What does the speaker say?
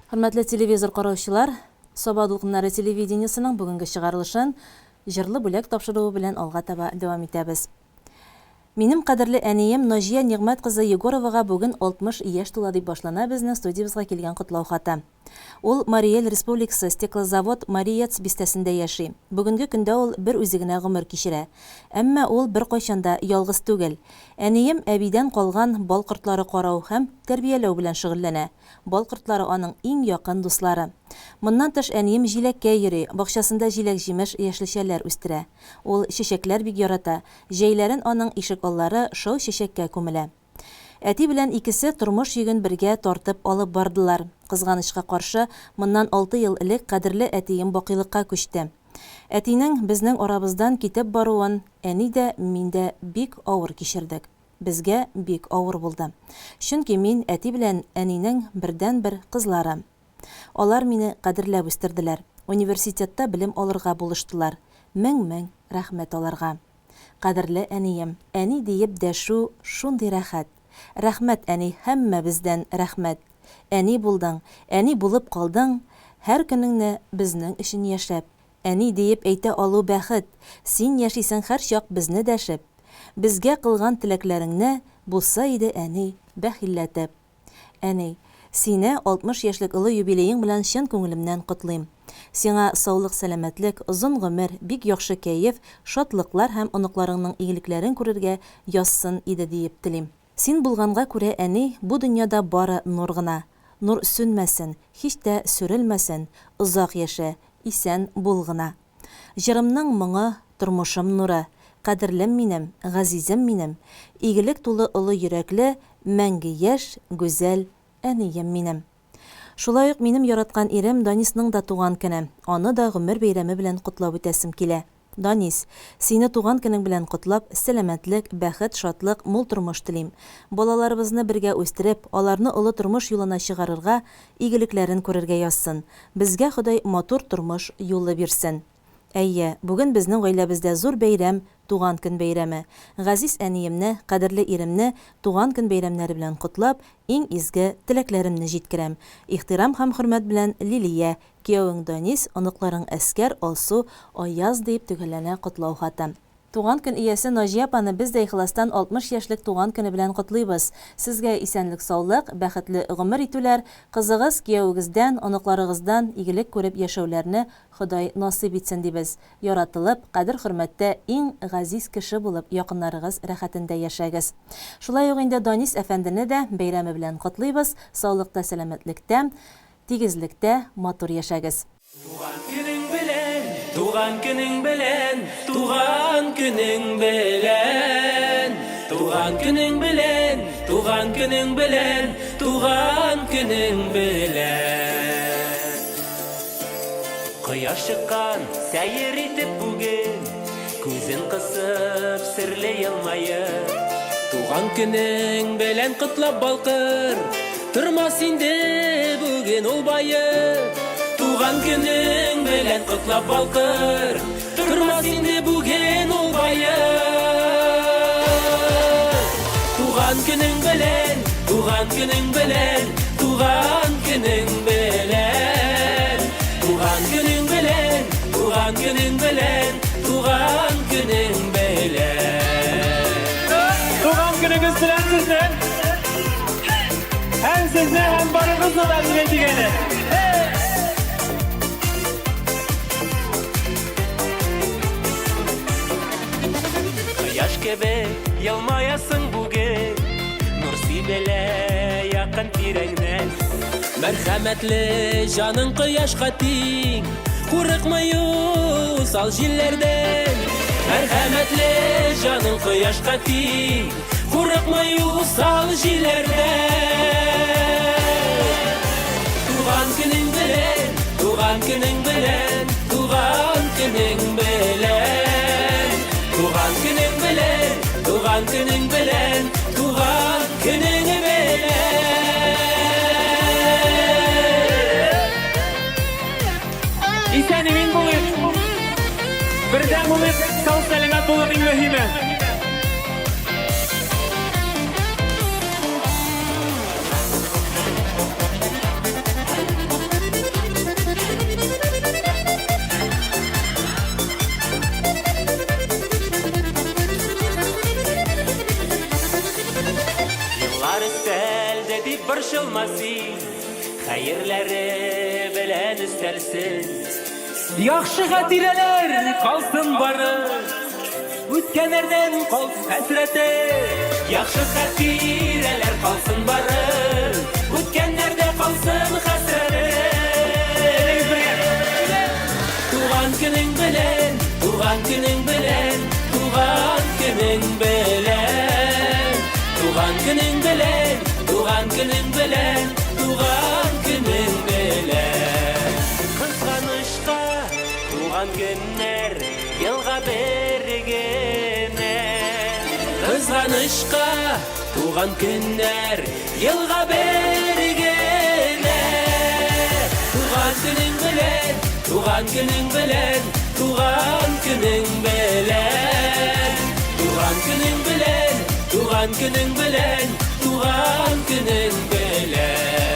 Хөрмәтле телевизор караучылар, Саба дулкыннары телевидениесының бүгенге чыгарылышын Җырлы бүләк тапшыруы белән алга таба дәвам итәбез. Минем кадерле әнием Наҗия Нигъмәт кызы Егоровага бүген 60 яшь тула дип башлана безнең студиябезгә килгән котлау хаты. Ул Марий Эл Республикасы Стеклозавод Мариец бистәсендә яши. Бүгенге көндә ул бер үзе генә гомер кичерә. Әмма ул беркайчан да ялгыз түгел. Әнием әбидән калган бал кортлары карау һәм тәрбияләү белән шөгыльләнә. Бал кортлары аның иң якын дуслары. Моннан тыш әнием җиләккә йөри, бакчасында җиләк-җимеш, яшелчәләр үстерә. Ул чәчәкләр бик ярата, җәйләрен аның ишек аллары шау чәчәккә күмелә. Әти белән икесе тормыш йөген бергә тартып алып бардылар. Кызганычка каршы, моннан алты ел элек кадерле әтием бакыйлыкка күчте. Әтинең безнең арабыздан китеп баруын әни дә, мин дә бик авыр кичердек. Безгә бик авыр булды. Чөнки мин әти белән әнинең бердәнбер кызлары. Алар мине кадерләп үстерделәр, университетта белем алырга булыштылар. Мең-мең рәхмәт аларга. Кадерле әнием, әни диеп дәшү шундый рәхәт. Рәхмәт, әни, һәммәбездән рәхмәт. Әни булдың, әни булып калдың, һәр көнеңне безнең өчен яшәп. Әни диеп әйтә алу бәхет, син яшисең һәрчак безне дәшеп. Безгә кылган теләкләреңне, булса иде, әни, бәхилләтеп. Әни, сине 60 яшьлек олы юбилеең белән чын күңелемнән котлыйм. Сиңа саулык-сәламәтлек, озын гомер, бик яхшы кәеф, шатлыклар һәм оныкларыңның игелекләрен күрергә язсын иде диеп телим. Син булганга күрә, әни, бу дөньяда бары нур гына. Нур сүнмәсен, һич тә сүрелмәсен, озак яшә, исән бул гына. Җырымның моңы, тормышым нуры, кадерлем минем, газизем минем, игелек тулы олы йөрәкле, мәңге яшь, гүзәл әнием минем. Шулай ук минем яраткан ирем Данисның да туган көне, аны да гомер бәйрәме белән котлап үтәсем килә. Данис, сине туган көнең белән котлап, сәламәтлек, бәхет, шатлык, мул тормыш телим. Балаларыбызны бергә үстереп, аларны олы тормыш юлына чыгарырга, игелекләрен күрергә язсын. Безгә Ходай матур тормыш юлы бирсен. Әйе, бүген безнең гаиләбездә зур бәйрәм, туган көн бәйрәме. Газиз әниемне, кадерле иремне туган көн бәйрәмнәре белән котлап, иң изге теләкләремне җиткерәм. Ихтирам һәм хөрмәт белән Лилия, киявең Данис, оныкларың Әскәр, Алсу, Аяз, диеп төгәлләнә котлау хаты. Туган көн иясе Наҗия апаны без дә ихластан 60 яшьлек туган көне белән котлыйбыз. Сезгә исәнлек-саулык, бәхетле гомер итүләр, кызыгыз, киявегездән, оныкларыгыздан игелек күреп яшәүләрне Ходай насыйп итсен дибез. Яратылып, кадер-хөрмәттә иң газиз кеше булып якыннарыгыз рәхәтендә яшәгез. Шулай ук инде Данис әфәндене дә бәйрәме белән котлыйбыз, саулыкта-сәламәтлектә, тигезлектә матур яшәгез. Туган көнең белән, туган көнең белән, туган көнең белән. Туган көнең белән, туган көнең белән, туган көнең белән. Кояш чыккан сәер итеп бүген, Күзен кысып, серле елмаеп. Туган көнең белән котлап балкыр, Тормас инде бүген ул баеп. Туган көнең белән котлап балкыр, Тормас инде бүген ул баеп. Туган көнең белән, туган көнең белән, туган көнең белән. Туган көнең белән, туган көнең белән, туган көнең белән. Туган көнегез белән сезне! Һәм сезне, һәм барыгызны да мине дигәне. Кояш кебек елмаясың бүген, Нур сибелә якын тирәңнән. Мәрхәмәтле җаның кояшка тиң, Курыкмый усал җилләрдән. Мәрхәмәтле җаның кояшка тиң, Курыкмый усал җилләрдән. Туган көнең белән, туган көнең белән, туган көнең белән. Туган көнең белән, туган көнең белән, туган көнең белән. Исән-имин булыйк. Бердәм булыйк, сау-сәламәт булыйк иң мөһиме. син, хәерләре белән өстәлсен. Яхшы хатирәләр калсын бары, Үткәннәрдән калсын хәсрәте. Яхшы хатирәләр калсын бары, Үткәннәрдә калсын хәсрәте. Туган көнең белән, туган көнең белән, туган көнең белән. Туган көнең белән, туган көнең белән, туган көнең белән. Кызганычка, туган көннәр елга бер генә. Кызганычка, туган көннәр елга бер генә. Туган көнең белән, туган көнең белән, туган көнең белән. Туган көнең белән, туган көнең белән, туган көнең белән.